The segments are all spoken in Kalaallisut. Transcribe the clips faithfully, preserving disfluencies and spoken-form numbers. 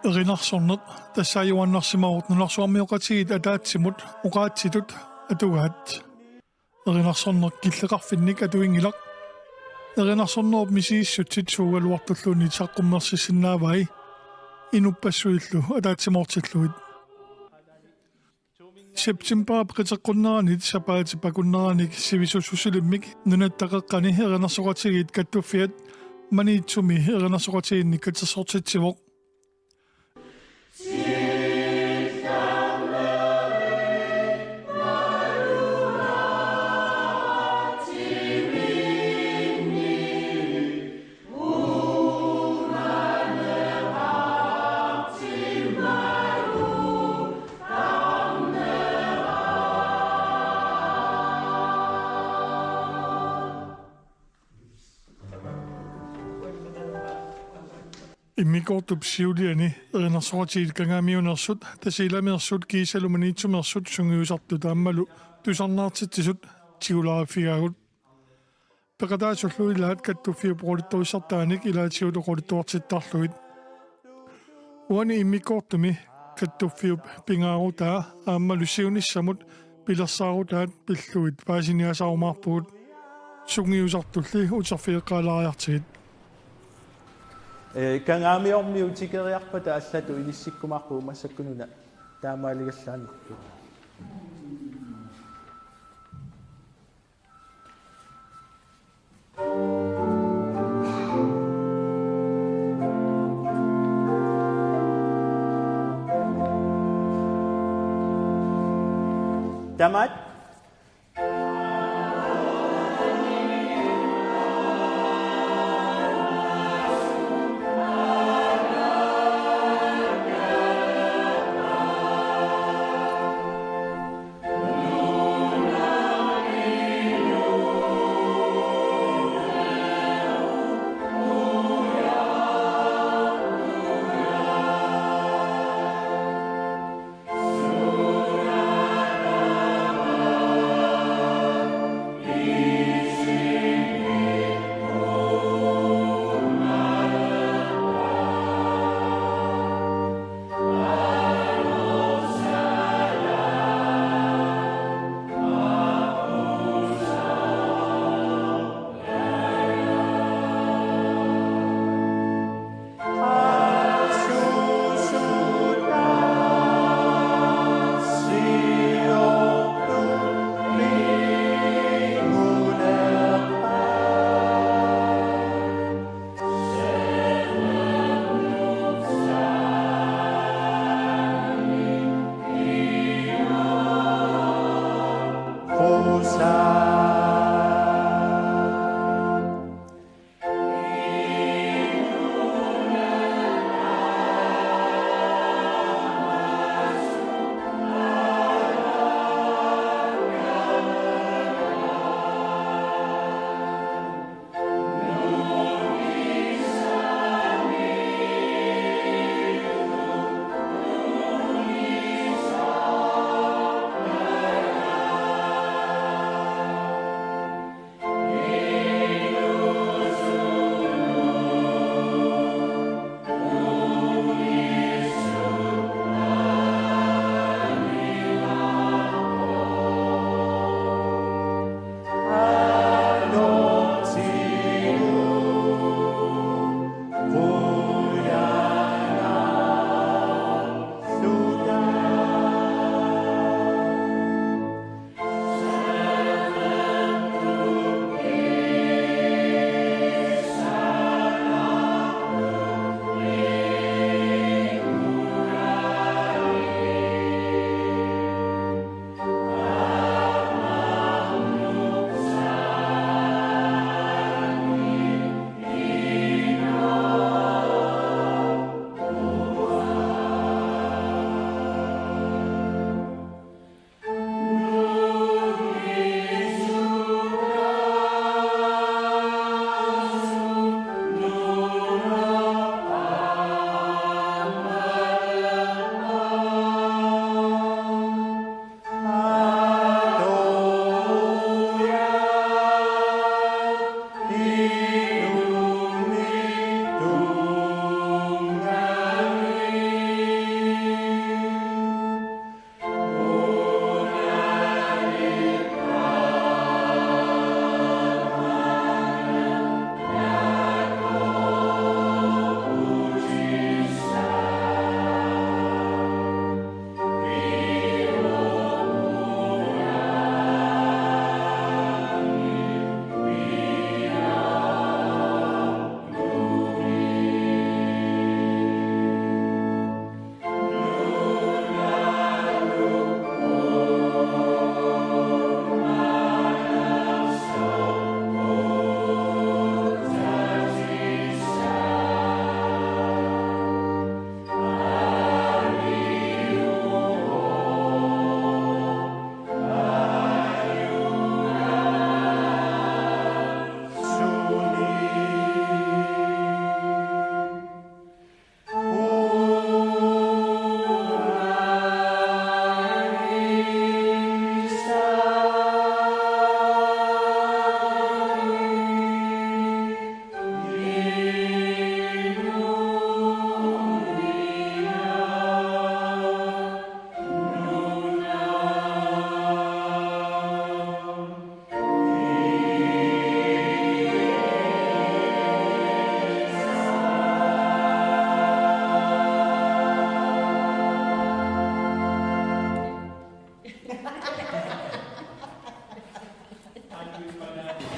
Erinarsorneq tassaajuaannarsimavoq nunarsuarmioqatigiit ataatsimut oqaatsitut atugaat. Erinarsorneq killeqarfinnik atuinngilaq. Erinarsornerup misigissutsit suugaluartulluunniit saqqummersissinnaavai inuppassuillu ataatsimoortillugit. Septembarip qiteqqunneranit sapaatip akunneranik sivisussusilimmik Nunatta Qeqqani erinarsoqatigiit Kattuffiat Maniitsumi erinarsoqatigiinnik katersortitsivoq. Immikkoortup siuliani erinarsoqatigiit Kangaamiuneersut, Tasiilameersut kiisalu Maniitsumeersut sungiusartut aammalu tusarnaartitsisut tigulaariffigaagut. Peqataasullu ilaat Kattuffiup oqaluttuassartaanik ilaatigut oqaluttuartittarlugit. Uani immikkoortumi Kattuffiup pingaarutaa aammalu siunissamut pilersaarutaat pillugit paasiniaasarumaarpugut. Sungiusartulli uterfigeqqaalaariartigit. Ee, Kangaamiormiut tikeriarpata allatut inissikkumaarpugut, massakkununa taamaaligallaannarput. Tamaat.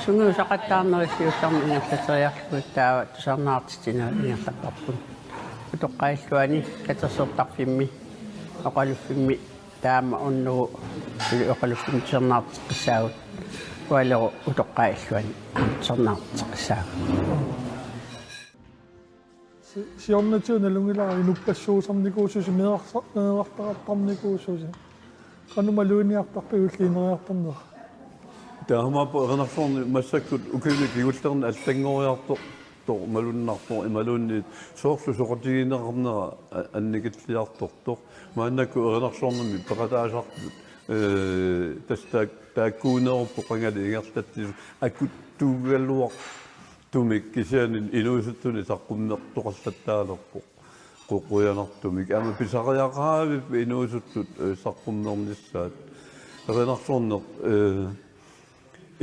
Sungiusaqattaarnerit siullermi ingerlateriarlugu taava tusarnaartitsinerit ingerlapparput. Utoqqaat illuanni katersortarfimmi oqaluffimmi taama unnugu suli oqaluffimmi tusarnaarteqqissaagut. Ualeru utoqqaat illuanni tusarnaarteqqissaagut. Si-, siornatigut nalunngilara inuppassuusarnikuususi, meerarsa-, meerartaqartarnikuususi. Qanoq malugiartarpigulli ineriartornera? Taamaappoq erinarsorneq massakkut ukiuni kingullerni allanngoriartortoq malunnarpoq imaluunniit soorlu soqutigineqarnera a-, annikilliartortoq. Maannakkut erinarsornermi peqataasartut, ee, tassa taak-, taakkuunerupput qangali ingerlatsisut akuttuugaluar- tumik kisianni inuusuttunik saqqummertoqallattaalerpoq. Qu-, qujanartumik. Aamma pisariaqarput inuusuttut, eh, saqqummernissaat. Erinarsorneq, eh,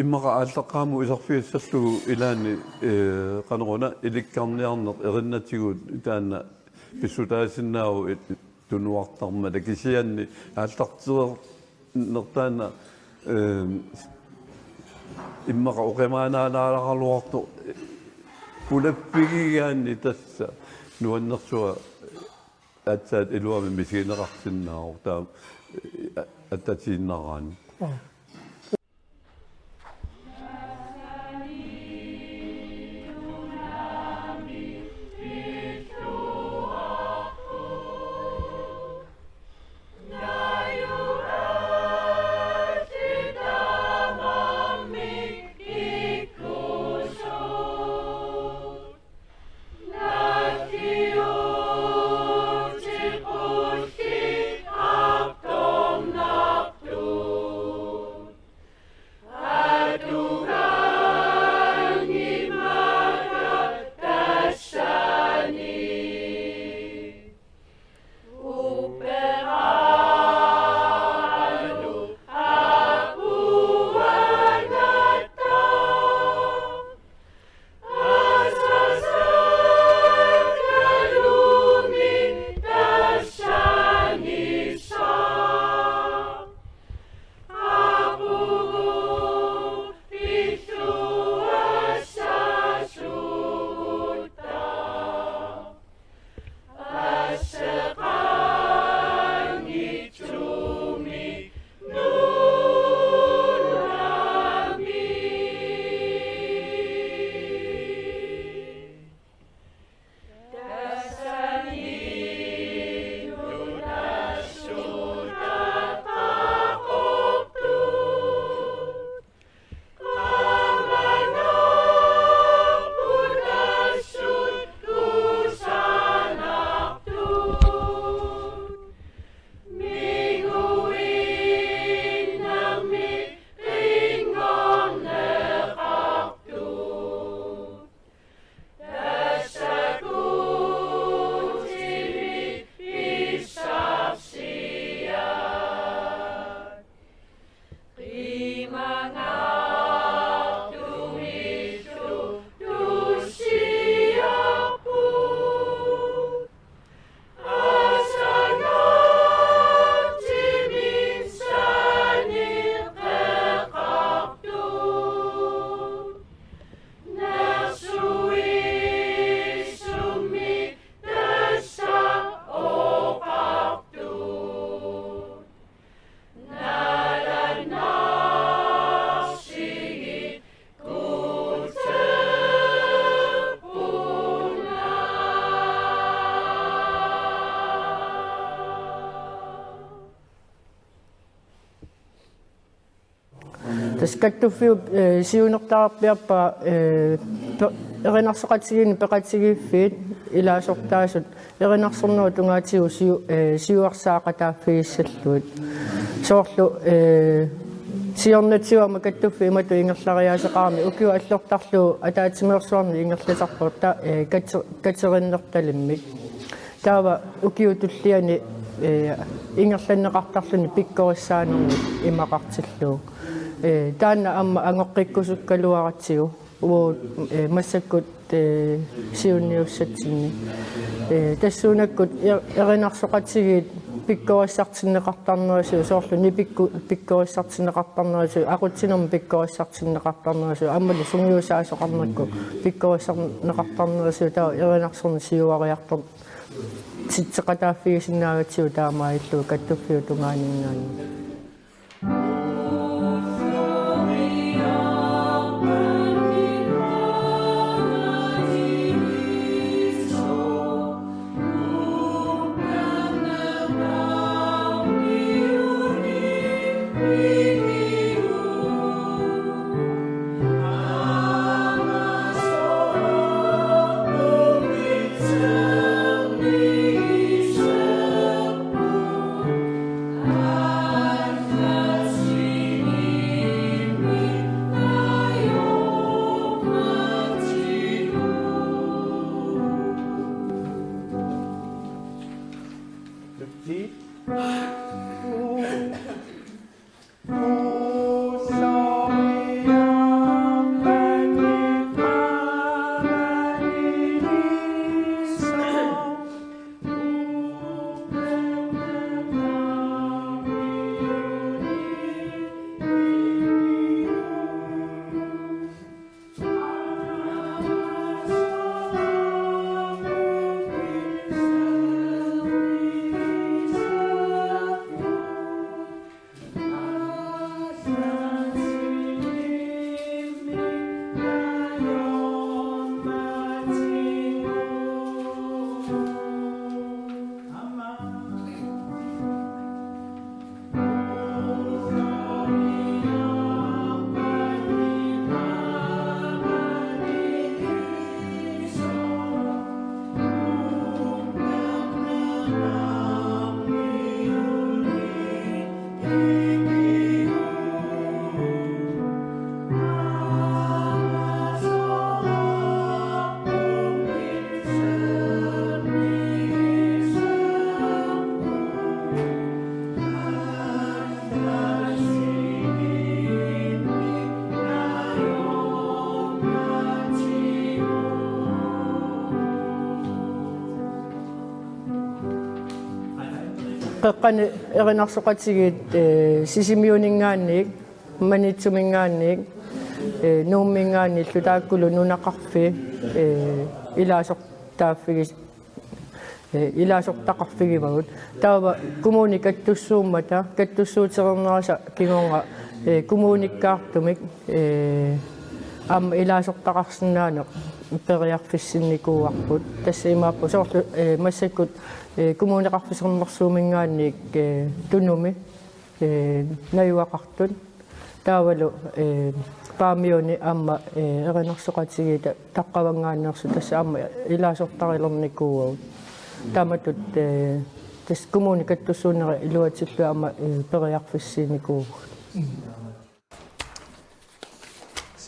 immaqa aallaqqaammut iserfigissallugu ilaanni, eh, qanoruna ilikkarniarneq erinnatigut taanna pissutaasinnaavoq it-, tunuartarmata kisianni aallartereernertaanna, ehm, immaqa oqimaannaanngikkaluartoq pulaffigigaanni tassa nuannersua aatsaat iluamik misigineqarsinnaavoq taama, eh, attatiinnaraanni. Tassa kattuffiup, eh, siunertarpiarpaa, eh, pe-, erinarsoqatigiinni peqatigiiffiit ilaasortaasut erinarsornerup tungaatigut siu-, eh, siuarsaaqataaffigissallugit. Soorlu, eh, siornatigut aamma kattuffiup imatut ingerlariaaseqarami ukiup allortarlugu ataatsimeersuarni ingerlatarput ta-, eh, kate-, katerinnertalimmik. Taava ukiup tulliani, eh, ingerlanneqartarluni pikkorissaanermik imaqartillugu. Eh, taanna aamma angoqqikkusukkaluaratsigu uagut, eh, massakkut, eh, siunniussatsinni. Eh, tassuunakkut er-, erinarsoqatigiit pikkorissartinneqartarnerisigut, soorlu nipikku pikkorissartinneqartarnerisigut, aqutsinermi pikkorissartinneqartarnerisigut, aammalu sungiusaasoqarnikkut pikkorissarneqartarnerisigut, taava erinarsorneq siuariartortitseqataaffigisinnaagatsigu taamaalilluni kattuffiup tungaaninngaanniit. Qeqqani erinarsoqatigiit, ee, Sisimiuninngaanniit, Maniitsuminngaanniit, ee, Nuumminngaanniillu taakkulu nunaqarfiit, ee, ilaasortaaffigis-, ee, ilaasortaqarfigivagut. Taava kommuni kattussuummata, kattussuutereernerisa kingorna, ee, kommunikkaartumik, ee, aamma ilaasortaqarsinnaaneq periarfissinnikuuarput. Tassa imaappoq soorlu, ee, massakkut, ee, Kommuneqarfik-, Sermersuuminngaanniit, ee, Tunumi, ee, najugaqartut. Taavalu, ee, Paamiuni aamma, ee, erinarsoqatigiit taqqavanngaanneersut tassa aamma ilaasortarilernikuuagut. Taamatut, ee, tassa kommuni kattussuunneri iluatsillutik aamma, ee, periarfissiinikuugut.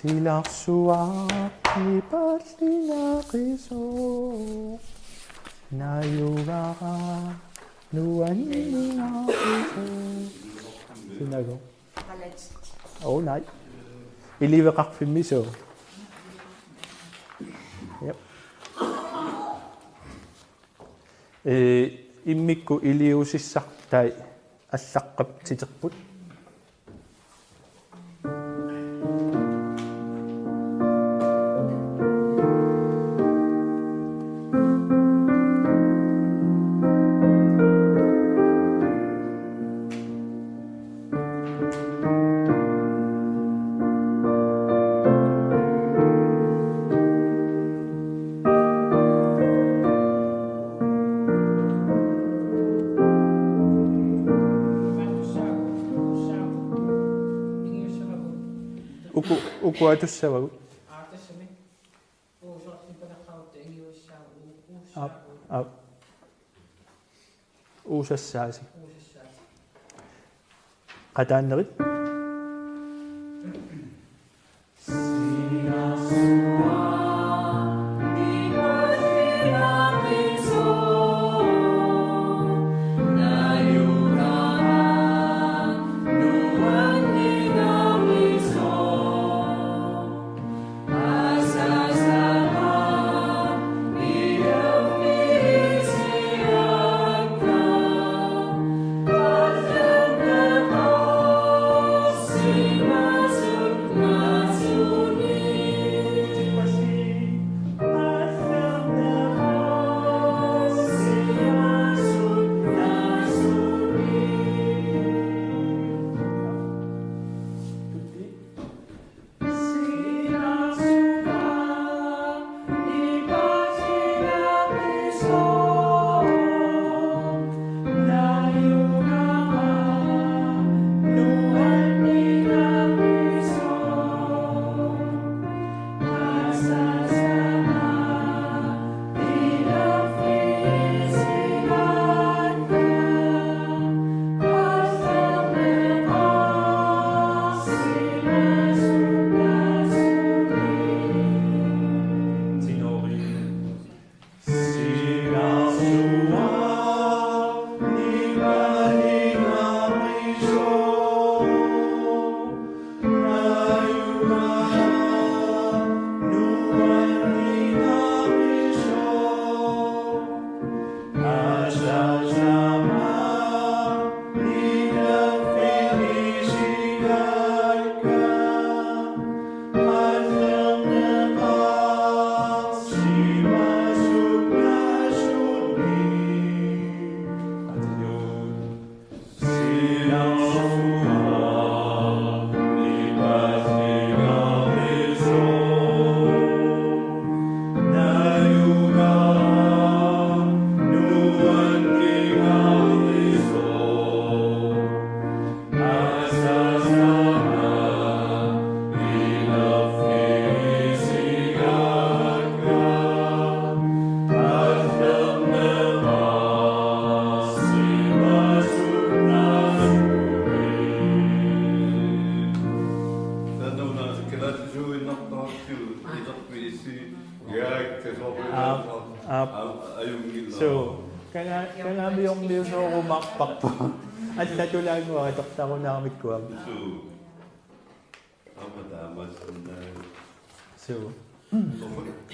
Silarsuaq nipallinaqisoq, najugara nuanninaqisoq. Sinagu? Oh, nej. Iliveqarfimmi suu? Yep. Ee, immikkut iliuusissartai allaqqaptiterput. Uku, uku atussavagut. Aap, aap. Uusassaasi. Qataannerit. So, kana-, kanamiormiusorumaarparput. Allatulaannguaq atortarunaarmikku aamma. So.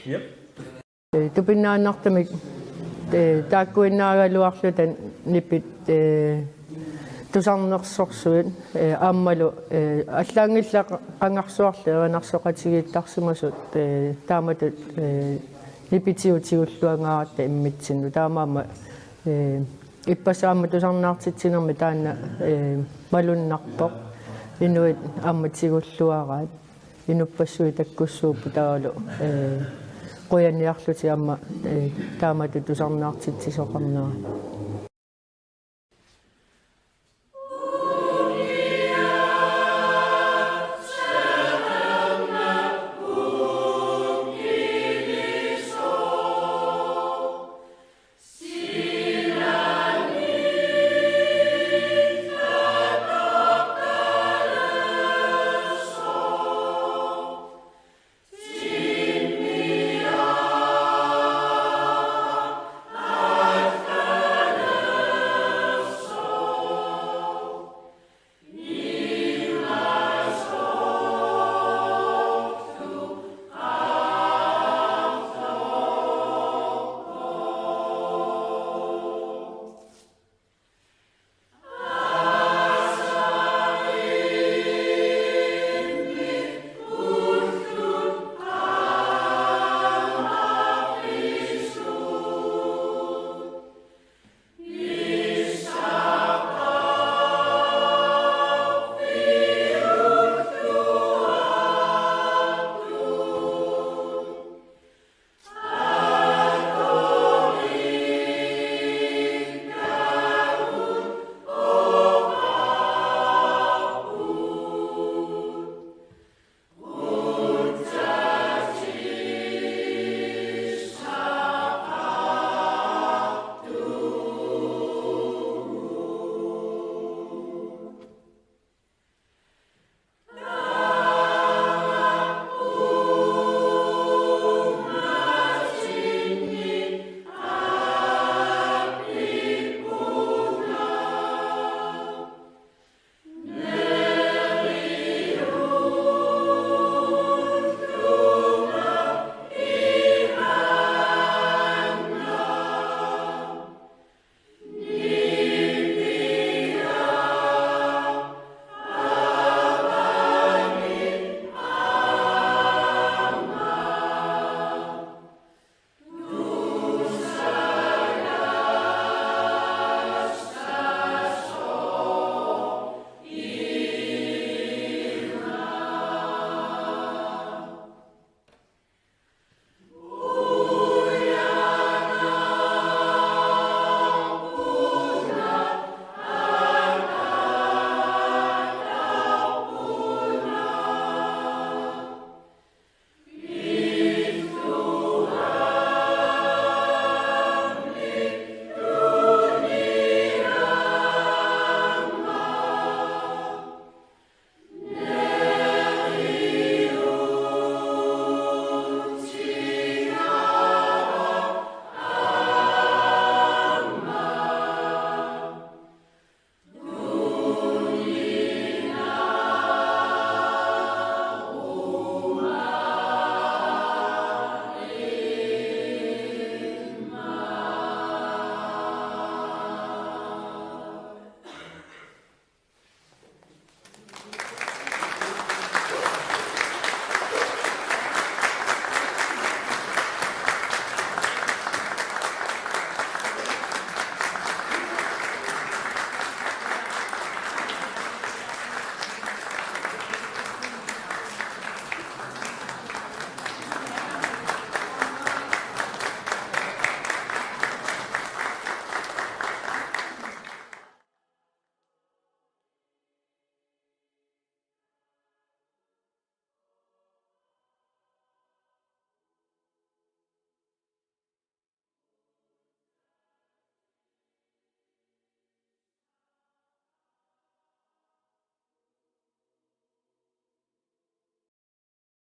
Yep. Tupinnaannartumik taakkuinnaagaluarluta nipit tusarnersorsuit aammalu allaanngillat qangarsuarli erinarsoqatigiittarsimasut taamatut nipitigut tigulluangaaratta immitsinnut taamaammat ippassaq aamma tusarnaartitsinermi taanna malunnarpoq inuit aamma tigulluaraat. Inuppassuit takkussuupput taavalu qujaniarlutik aamma taamatut tusarnaartitsisoqarnerat.